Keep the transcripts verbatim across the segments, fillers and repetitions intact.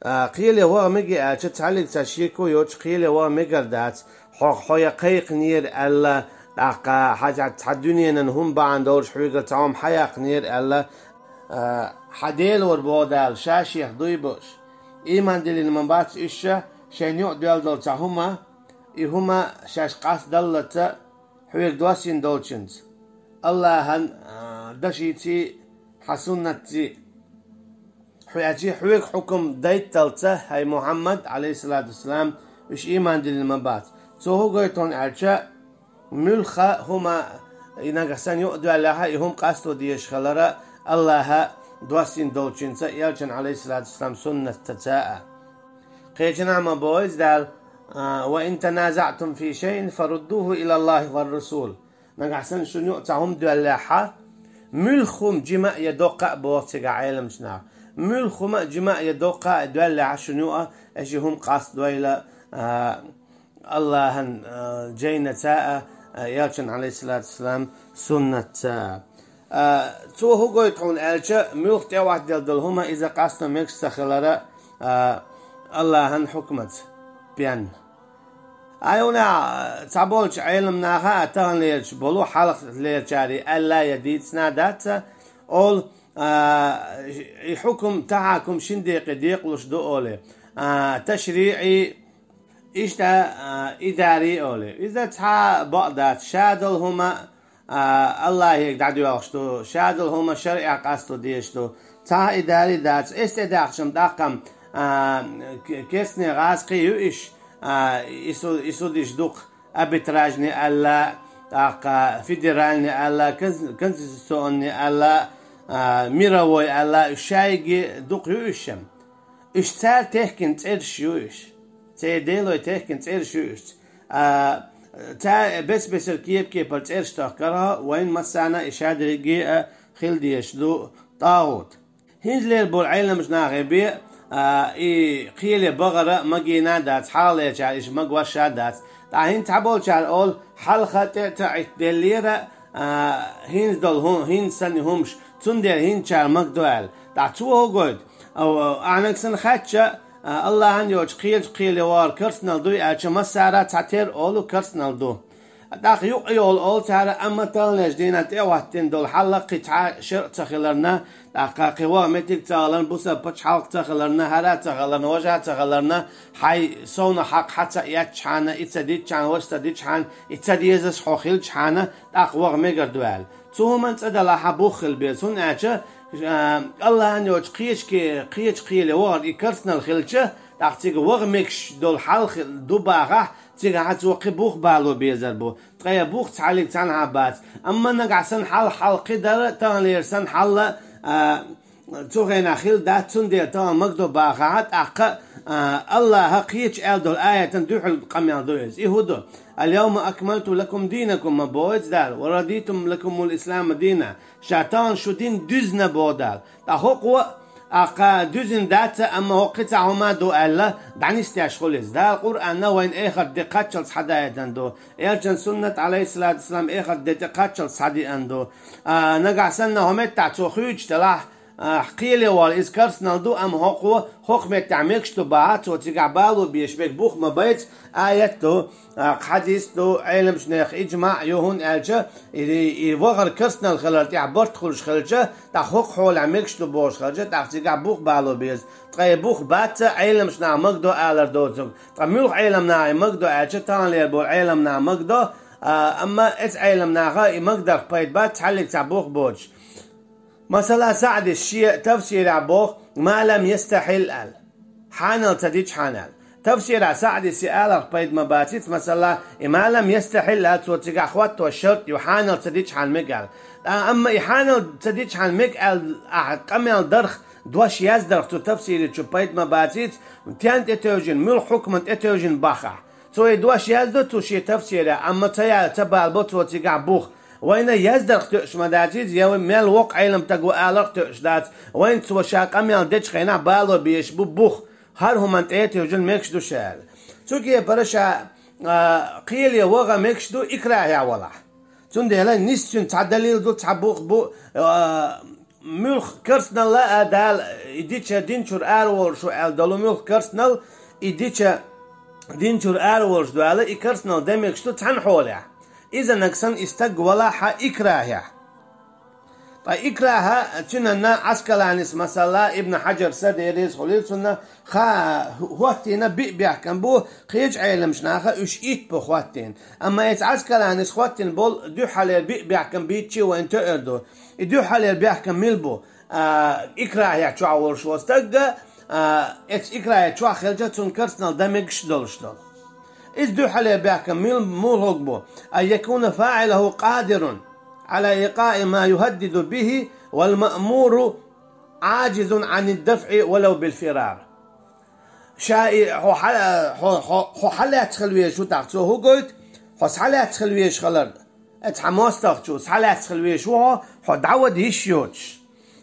А, кхеле ваха мега аьлча, цхьаллиг цхьа шеко йоцуш кхеле ваха мегар дац, хьо, хьо я кхайкхинера аьлла, тӀаккха хьажа цхьа дуьненан хӀума бахьана долуш хьоьгара цхьа хӀума хьаяккхинера аьлла, а, хьан Делора боху Дала, ша-шех дуй бу уьш. Ийман диллина ма бац уьш ша, шайна юкъа доьлла долу цхьа хӀума, и хӀума шаьш къастадаллалц хьоьга доссийна долчуьнца, Аллахьан, а, дашийций, хьан суннатций. Хьоьгахь хьоьга хьукам дайтталц, хӀай Мухьаммад, Ӏалайхиссалату вассалам, уьш ийман диллина ма бац. Цо хӀун гойту хьуна аьлча, муьлхха хӀума, и нагахь санна юкъа доьллехьа, и хӀума къасто дезаш хилара Аллахьа доссийна долчуьнца, элчан, Ӏалайхиссалату вассалам, суннатца а. Кхечанхьа ма боху иза Дала, а, «وإن تنازعتم في شيء فردوه إلى الله والرسول». Нагахь санна шуна юкъа цхьа хӀума доьллехьа, муьлхха хӀума жима а я доккха а боху цигахь Ӏеламчу наха. Муьлхха хӀума а жима а я доккха а доьллехьа шуна юкъа, аша и хӀума къастадойла, а, Аллахьан, а, жайнаца а, а, элчан, Ӏалайхиссалату вассалам, суннатца а. А, цо хӀун гойту хьуна аьлча, муьлхха тӀе а вахделла долу хӀума иза къасто мегаш ца хилара, а, Аллахьан хьукмаца пен. Айхьа цхьаболчу Ӏеламнаха а таханлерчу болу хьалхалерчаре аьлла я дийцина дац, олу, а, и хьукум, тахьакум шин декъе декъалуш ду олий, а, ташриӀий, иштта, а, идарий олий. Иза цхьа бакъ дац, шадолу хӀума, а, Аллахьега дӀадоьлхуш ду, шадолу хӀума шарӀехь къасто дезаш ду. Цхьа а идарий дац, эс тӀедаьхча-м тӀаккха-м, а, к-, керстанийн гӀазкхий ю иш, а, и су-, и судиш дукха арбитражный аьлла, тӀаккха федеральный аьлла, кон-, конституционный аьлла, а, мировой аьлла, уьш шайги дукха ю уьш-м. Уьш цара техкина цӀераш ю уьш. Церан делой техкина цӀераш ю уьш. А, цара бес-бесара кепа-кепара цӀераш тахкара, вайн массарна и шадерриге а хила дезаш ду тӀагӀут. ХӀинца лер болу Ӏеламчу нахе бен, а, и кхеле бахара магийна а дац, хьалхалерчара иша магош а дац. ТӀаккха хӀинца цхьаболчара олу, хьалха тӀе а ца Ӏиттаделлера, а, хӀинца долу хӀу-, хӀинца санна хӀумаш, цундела хӀинцачара магадо аьлла. ТӀаккха цо хӀун гойту? Ау, ахьанаг санна хаьттича, а, Аллахьан йоцуш кхечу кхеле вахар керстанал дуй аьлча, массара цхьатерра олу керстанал ду. ТӀаккха юкъа йолу олу цара, амма таханлерчу дийнахь тӀе а хӀоттийна долу хьал кхин цхьа шарӀ ца хиларна, тӀаккха кхин ваха меттиг ца хиларна, бусалба пачхьалкх ца хиларна, хӀара ца хиларна, важа ца хиларна, хьайн совнаха хьакъ хьан ца эцчахьана, и ца дитчахьана, важа ца дитчахьана, и ца дезаш хьо хилчахьана, тӀаккха ваха мегар ду аьлла. Цу хӀуманна цӀа далахь хьан бух хила беза, хӀунда аьлча, а, Аллахьан йоцуш кхечу ке-, кхечу кхеле вахар и керстанал хилча, тӀаккха цига ваха мегаш долу хьал хи-, ду бахахь, цигахь цо кхин бух бало безар бу. Ткъе бух цхьаллиг цхьанхьа бац. Амма нагахь санна хьал-хьал кхин дара, таханлера санна хьалла, а, цу хенахь хила дац, цундела тахана магадо бахахь, тӀаккха, а, Аллахьа кхечу аьлла долу аятан дуьхьал къамел ду иза. И хӀун ду? «اليوم أكملت لكم دينكم», ма боху иза Дала, «ورضيت لكم الإسلام دينا». Ша тахана шу дин дуьзна боху Дала. Ткъа хӀокхо, а, кха дуьзина дац, амма хӀокху кхин цхьа хӀума ду аьлла, дӀанисдеш хуьлу иза. Дала Къуръанна вайна эхарт де кхаччалц схьадаийтина ду. Элчан суннат, Ӏалайхиссалату вассалам, эхарт де тӀе кхаччалц схьадеана ду. А, нагахь санна хӀокху меттехь цо хуьйцуш делахь, а, кхеле вахар иза керстанал ду, амма хӀокхо хӀокху меттехь мегаш ду бахахь, цо цигахь бало безаш берг бух ма бац, аят ду, а, хьадис ду, Ӏеламчу нехан иджмаъ ю, хӀунда аьлча, и, и вахар керстанал хилар тӀехь барт хуьлуш хилча, тӀаккха хӀокху хьолехь мегаш ду бохуш хилча, тӀаккха цигахь бух бало беза. Ткъе бух бац, Ӏеламчу наха магадо алар доцург. Ткъа муьлха Ӏеламнаха и магадо аьлча, таханлера болу Ӏеламнаха магадо, а, амма эцу Ӏеламнаха и магадарх пайда бац, цхьаллиг цхьа бух боцуш. Масала, СаӀдис шен тафсирехь боху, «ما لم يستحل» аьлла. Хьанал ца дичхьана аьлла. Тафсирехь СаӀдис и аларх пайда ма бациц, масала, и «ما لم يستحل» аьлла, цо цигахь хӀотто шарт ю, хьанал ца дичхьана мега аьлла. Ткъа амма и хьанал ца дичхьана мега аьлла, ахьа къамел дарх, дош яздарх цу тафсири чу пайда ма бациц, тен тӀетевжина, муьлха хьукман тӀетевжина бахахь. Цо и дош яздо цу шен тафсирехь, амма ца я-, ца балабо цо цигахь бух. Вайна яздарх тоьуш ма дац иза, я вай мел воккха Ӏеламстаг ву аларх тоьуш дац, вайна цо ша къамел дечу хенахь бало безаш бу бух, хӀара хӀуманна тӀе а тевжина мегаш ду ша аьлла. Цу кепара ша, а, кхеле ваха мегаш ду икрахьехь валахь. Цундела нис цуьнан цхьа далил ду, цхьа бух бу, а, муьлх керстанал а Дала и дича динчура араволуш ву аьлла долу муьлх керстанал, и дича динчура араволуш ду аьлла, и керстанал де мегаш ду цхьана хьолехь. Иза нагахь санна и стаг валахь а икрахьехь. Ткъа икрахьа цуьнанна Ӏаскаланис масала, Ибн Хьаджар са дерриза хуьлийла цунна, ха хӀоттийна биъ бехкам бу, кхечу Ӏеламчу наха уьш итт бу хӀоттийна. Амма эца Ӏаскаланис хӀоттийна болу дуьххьалера биъ бехкам бийцчи вайн тоьар ду. И дуьххьалера бехкам мила бу? А, икрахьехь чохь волуш волу стагга, а, эца икрахьехь чохь хилча, цунна керстанал дан мегаш долуш долу. Иза дуьххьалера бехкам мила муха бу? Ан якуна фаӀилуху къадирун Ӏала икъаи ма юхаддиду бихи вал маъмуру Ӏаджизун Ӏанид дафӀи валав бил фирар. Ша и хьо хьа-, хьо, хьо, хьо хьалаьцна хила везаш ву тӀаккха, цо хӀун гойту? Хьо схьалаьцна хила везаш хилар. Эца хьан мостагӀчо схьалаьцна хила везаш ву хьо, хьо дӀавада йиш йоцуш.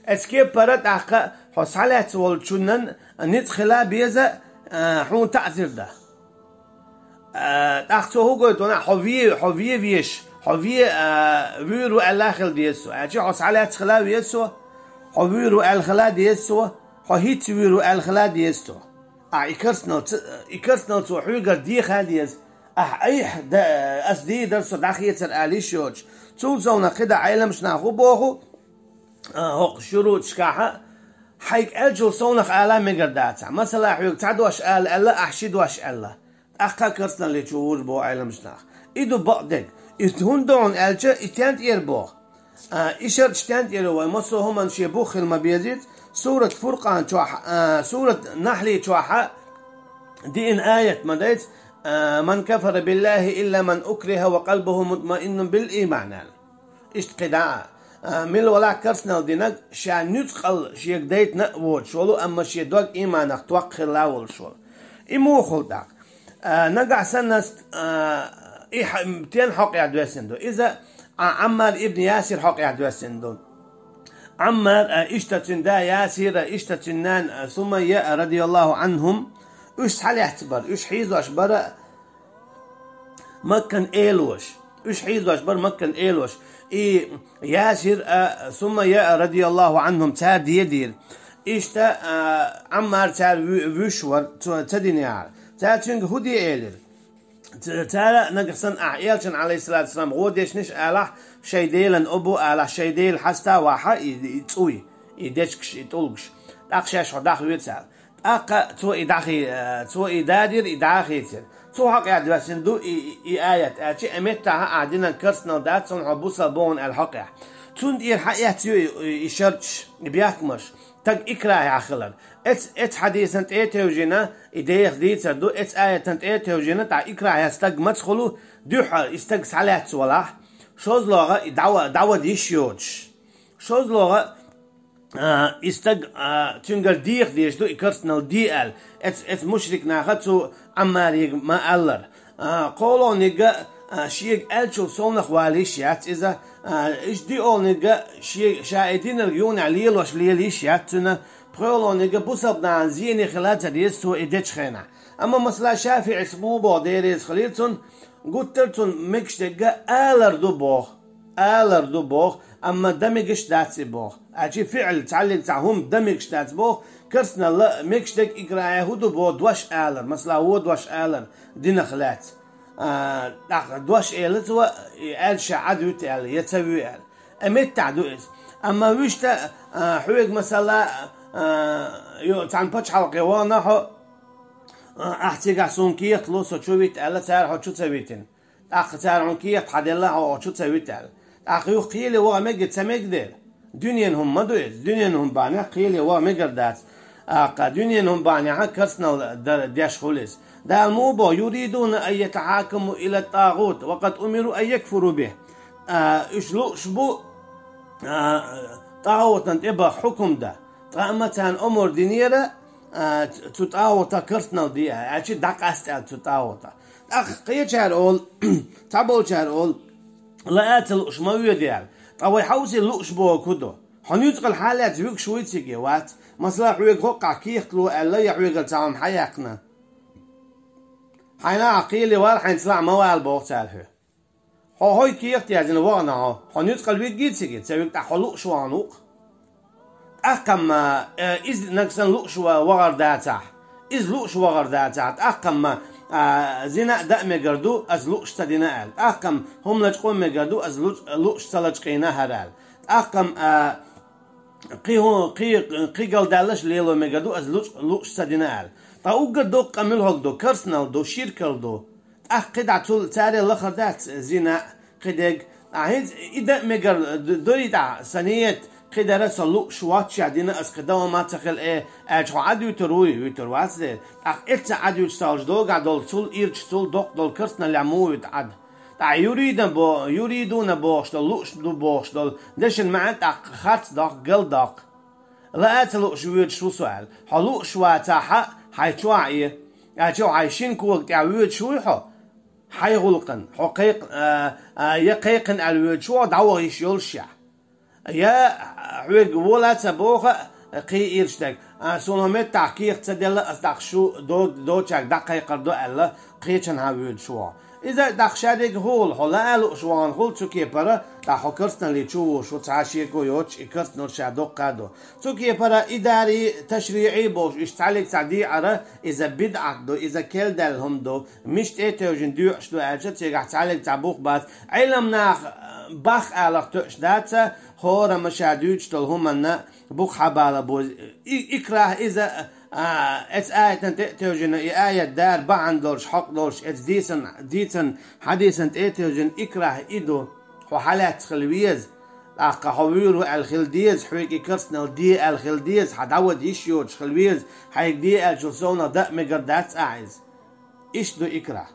Эца кепара тӀаккха хьо схьалаьцна волчунна ницкъ хила беза, а, хьуна таӀзир дан. А, тӀаккха цо хӀун гойту вана, хьо ве, хьо ве веш, хьо ве, а, вуьйр ву аьлла хила деза цо. Аьлча хьо схьалаьцна хила веза цо, хьо вуьйр ву аьлла хила деза цо, хьо хӀинцца вуьйр ву аьлла хила деза цо. А, и керстанал ца-, и керстанал цо хьоьгара деха деза. Ахь айхьа, да, ас дийр дара, со дӀахецара ала йиш йоцуш. Цул совнах кхидӀа Ӏеламчу наха хӀун боху, а, хӀокху шуруташкахьа, хьайга аьллачул совнах ала мегар дацахь. Масала, хьоьга цхьа дош ала аьлла, ахь ши дош аьлла. ТӀаккха керстаналличу вуьйр бу Ӏеламчу наха. И ду бакъдерг. И хӀунда ду хьуна аьлча, и стен тӀера боху? А, и шарт стен тӀера вай, массо а хӀуманна шен бух хила ма безийца, сурат Фуркъан чохь, а, сурат Нахьли чохьа диъна аят ма дайца, а, «Ман кафара биллахи илла ман укриха ва къалбуху мутмаиннун бил ийман», аьлла. Иштта кхидӀа а, а, мила валахь керстанал динарг, ша нуьцкъала шега дайтина а воцуш волу, амма шен дог ийманах токкха хилла а волуш волу. И муха хуьлу тӀаккха? А, нагахь санна ас, а, и хьа-, стен хьокъехь доьссина ду? Иза, а, Ӏаммар ибн Ясир хьокъехь доьссина ду. Ӏаммар, а, иштта цуьнан да Ясир, а, иштта цуьнан нана, а, Сумайя, а, радияллаху Ӏанхум, уьш схьалаьцна бара, уьш хьийзош бара Маккан элош. Уьш хьийзош бара Маккан элош. И Ясир, а, Сумайя, а, радияллаху Ӏанхум, цара дедийра. Иштта, а, Ӏаммар цара ву-, вуьш вара, цо ца динехьара. Цара цуьнга хӀун де элира? Ц-, цара нагахь санна ахь элчан, алейхиссалату вассалам, гӀо дешнаш алахь, шайн Делан обу алахь, шайн Дела хьаста вахьа и, и цӀуй, и дечкаш, и тӀулгаш. ТӀаккха шаьш хьо дӀахвеца аьлла. ТӀаккха цо и дӀахи-, цо и дадира, и дӀахийцира. Цу хьокъехь доьссина ду и, и, и аят, аьлча, и меттахьа ахь динан керстанал дац, цунна хьо бусал бохун аьлла хьокъехь. Цунна тӀера хьаэцйо и, и, и шарташ, и бехкамаш, стаг икрахьехь хилар. Эц-, эц хьадисан тӀе а тевжина, и деха дийцар ду, эц аятан тӀе а тевжина, тӀаккха икрахьехь стаг маца хуьлу, дуьххьал и стаг схьалаьцна валахь, шозлагӀа и дӀава-, дӀавада йиш йоцуш. ШозлагӀа, а, и стаг, а, цуьнгара деха дезаш ду, и керстанал де аьлла, эц-, эц мушрик наха цу Ӏаммарига ма-аллара. А, кхоалгӀаниг, а, шега аьллачул совнах вала йиш яц иза, а, иштта диъолгӀаниг, ше-, ша и динарг юханехь лелош лела йиш яц цуьнан, пхоьалгӀаниг бусалба нахана зене хила ца деза цо и дечу хенахь. Амма, масала, ШафиӀис муха боху, Дела реза хуьлийла цунна, гуттар а цунна мегаш дерг алар ду боху. Алар ду боху, амма дан мегаш дац и боху. Аьлча фиӀл, цхьаллиг цхьа хӀума дан мегаш дац боху, керстаналла мегаш дерг икрахьехь хӀун ду боху, дош алар, масала, вон дош алар динах лаьцна. А, тӀаккха дош элира цо, и аьлча ша Ӏад вуьту аьлла, я ца вуьй аьлла. И меттахь ду иза. Амма вуьшта, а, хьоьга, масала, а, ю-, цхьана пачхьалкхе вахана хьо, а, ахь цигахь суна кехат ло, со чу вита аьлла, цара хьо чу ца витина. ТӀаккха цара хьуна кехат хьан делла, хьо оха чу ца вита аьлла. ТӀаккха юха кхеле ваха мега, ца мега дела. Дуьненан хӀума ма ду иза, дуьненан хӀума бахьанехь кхеле ваха мегар дац. ТӀаккха дуьненан хӀума бахьанехь керстанал дар-, деш хуьлу иза. Дала муха боху: «Юридуна ан ятахьакаму ила тӀагӀут, ва къад умиру ан якфуру бихӀ». А, уьш лууш бу, а, тӀагӀутан тӀе баха хьукум дан. Ткъа амма царна омар динера, а, цу тӀагӀутах керстанал де, аьлча дӀакъаста аьлла цу тӀагӀутах. ТӀаккха кхечара олу, цхьаболчара олу, лаа а ца лууш ма воьду аьлла. Ткъа вай хьовсий, лууш бохург хӀун ду? Хьо нуьцкъала хьалаьцна вуьгуш вуй цига, вац? Масала, хьоьга хӀоккхахь кехат ло аьлла, я хьоьгара цхьа хӀума хьаяьккхина. Хьайна ахь кхеле вала, хьайна цхьа лаа ма вала боху цара хьоьга. Хьо хӀоккхахь кехат яздина вахана хьо, хьо нуьцкъала вигий цига, ца вигна тӀаккха хьо лууш вахана ву-кх. ТӀаккха-м, э, иза нагахь санна лууш ва-, вагӀар дацахь, иза лууш вагӀар дацахь, тӀаккха-м, а, зина а даа мегар ду, аса лууш ца дина аьлла. ТӀаккха-м хӀума лачкъо мегар ду, аса луч-, лууш ца лачкъийна хӀара аьлла. ТӀаккха-м, а, кхин хӀу-, кхин, кхин галдаьлларш лело мегар ду, аса луч-, лууш ца дина аьлла. Ткъа уггар доккха къа муьлхарг ду, керстанал ду, ширкал ду. ТӀаккха кхидӀа цул царех лахар дац зина, кхидерг. ТӀаккха хӀинца и даа мегар д-, дуй тӀаккха, сан нийят кхидӀа со лууш воаццаш дина, аса кхин даа хӀума ца хилла, э, аьлча хьо Ӏад вуьтур вуй, вуьтур вац дера. ТӀаккха эцца Ӏад вуьтуш цхьаллаш догахь долу, цул ирча, цул доккха долу керстаналлехь муха вуьту Ӏад? ТӀаккха юридана бо-, юридуна бохуш долу, лууш ду бохуш долу дешан маьӀна тӀаккха харц доккху, гал доккху. Лаа а ца лууш воьдуш ву со аьлла. Хьо лууш вацахь, хьайн чохь а, аьлча хьайн шина кога тӀехь воьдуш вуй хьо? Хьайн гӀуллакхана, хьо кхайкх-, а, а, я кхайкхина аьлла воьдуш ву хьо, дӀаваха йиш йолушехь. Я хьоьга вола а ца боху, кхин ирча дерг. А, суна хӀун меттахь кехат ца делла, аса дӀаккха шу до-, доцург дӀакхайкхар ду аьлла, кхечанхьа воьдуш ву хьо. Иза дӀаккха шадерг хӀун хуьлу, хьо лаа а лууш вахана хуьлу цу кепара, тӀаккха хьо керстаналле чу вуш ву, цхьа шеко йоцуш, и керстанал ша доккха а ду. Цу кепара идари, ташриӀи бохуш, иштта цхьаьллиг цхьа дехьара, иза бидӀат ду, иза кел даьлла хӀума ду, мича тӀе а тевжина доьӀуш ду аьлча, цигахь цхьаьллиг цхьа бух бац. Ӏилманах, э, бах аларх тоьаш дац, хӀорамма ша дуьйцуш долу хӀуманна бух хьабала бу. И-, икрахь иза, а, эцу аятан тӀе а тевжина, и аят дара бахьана долуш, хьакъ долуш, эцу дийцан, дийцан хьадисан тӀе а тевжина, икрахь и ду. Хьо хьалаьцна хила веза. ТӀаккха хьо вуьйр ву аьлла хила деза, хьоьга и керстанал де аьлла хила деза, хьан дӀавада йиш йоцуш хила веза, хьайга де аьллачул совнах даа мегар дац ахьа иза. Иштта ду икрахь.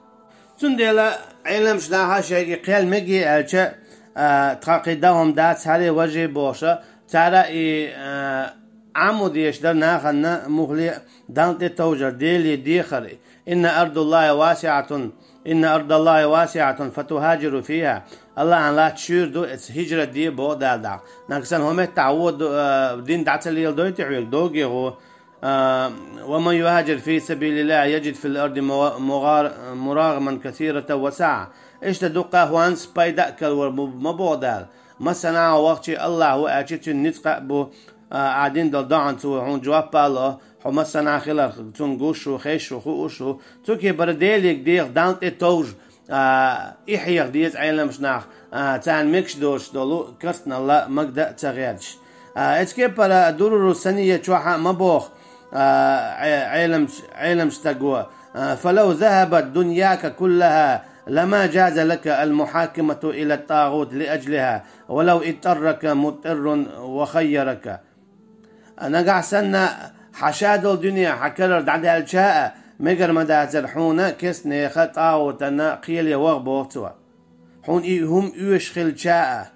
Цундела Ӏеламчу наха шайга кхел мегий аьлча, а, тхан кхин даа хӀума дац, хӀара важий бохуша, цара и, а, Ӏамо дезаш дара нахана мухле а Далла тӀе товжар, Деле дехар. «Инна ардаллахи васиӀатун, инна ардаллахи васиӀатун, фатухажиру фиха». Аллахьан латта шуьйра ду, эца хӀижрат де боху Дала дӀа. Нагахь санна хӀун меттахь вон ду, а, дин дӀа ца леладойту хьоьга, доге гӀо. А, «Ва ман юхажир фи сабилиллахи яджид фил арди мугъар-, мурагӀаман касирата ва саӀа». Иштта дуккха а хӀонс пайда а карор бу, ма боху Дала. Массанхьа вахчи Аллахь ву аьлчи, цуьнан ницкъ а бу, а, ахь дина долу доӀанна цо хьуна жоп а ло, хьо массанхьа хиларх, цунна гуш ву, хезаш ву, хууш ву. Цу кепара Делега деха, Далла тӀе товжа, а, и хьеха деза Ӏеламчу наха, а, царна мегаш доцуш долу керстаналла магда а ца гӀерташ. А, эцу кепара Дуруру Сания чохь а ма боху, а, Ӏе-, Ӏеламч-, Ӏеламчу стаго, а, «Фалав захабат дуньяка куллаха, лама джаза лака ал-мухакимату ила ат-тагӀут ли аджлиха, валав иттаррака муттаррун ва хайярака». А, нагахь санна хьан ша долу дуьне хьан карара дӀадаьлча а, мегар ма дацара хьуна кестнеха тӀагӀутана кхеле ваха боху цо. Хьуна и хӀума оьшуш хилча а.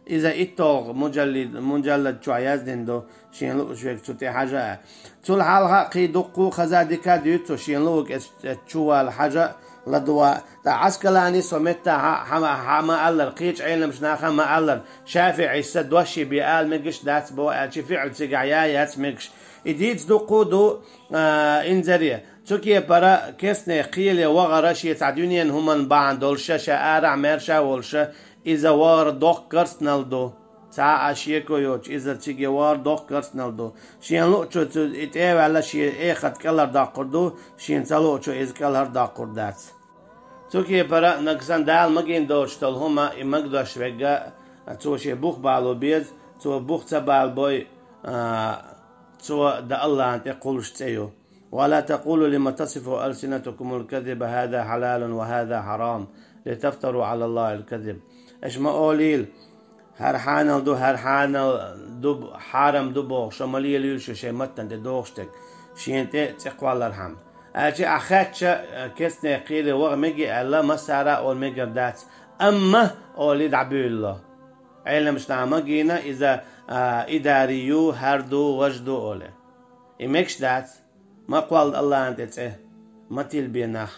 Иза итталгӀа муджаллид-, муджаллад чохь яздина ду, шен лууш верг цу тӀе хьажа а. Цул хьалха кхин дуккху хаза дика а дуьйцу цо, шен луург эс-, эс чу вала хьажа а, ладувгӀа а. Ткъа Ӏаскалани со меттахь хьа-, хьа-, хьа ма аллара, кхечу Ӏеламчу наха ма аллара, ШафиӀис дош бен ала мегаш дац бо аьлча, фиӀл цигахь я яц мегаш. И дийца дуккху ду, а, инзаре. Цу кепара кестнех кхеле вахара шен цхьа дуьненан хӀуманна бахьана долуша, ша арахь маьрша а волуша, иза вахара доккха керстанал ду. Цхьа а шеко йоцуш, иза цига вахара доккха керстанал ду. Шен луучу цу и тӀе а ваьлла, шен эхарт кӀелхьардоккхур ду, шен ца луучу иза кӀелхьардоккхур дац. Цу кепара нагахь санна Дала магийна доцуш долу хӀума и магадош верг, цо шен бух бало беза, цо бух ца балабой, а, цо дан Аллахьан тӀе кхуллуш цӀе ю. «Ва ла такулу лима тасифу алсинатукумул казиба хаза хьалалун ва хаза хьарам, литафтару Ӏалаллахил казиб». Аша ма олийла, хӀара хьанал ду, хӀара хьанал ду, хьарам ду бохуш, ма лелийла шу шайн маттана тӀе дохуш дерг, шена тӀе цӀе кхоллархьама. Аьлча ахь хаьттича, кестнех кхеле ваха мегий аьлла, массара а ола мегар дац, амма олий дӀабуьйлало. Ӏеламчу наха магийна иза, а, идари ю, хӀара ду, важа ду олий. И мегаш дац. Ма кхолла Аллахьан тӀе цӀе, ма тилбе нах.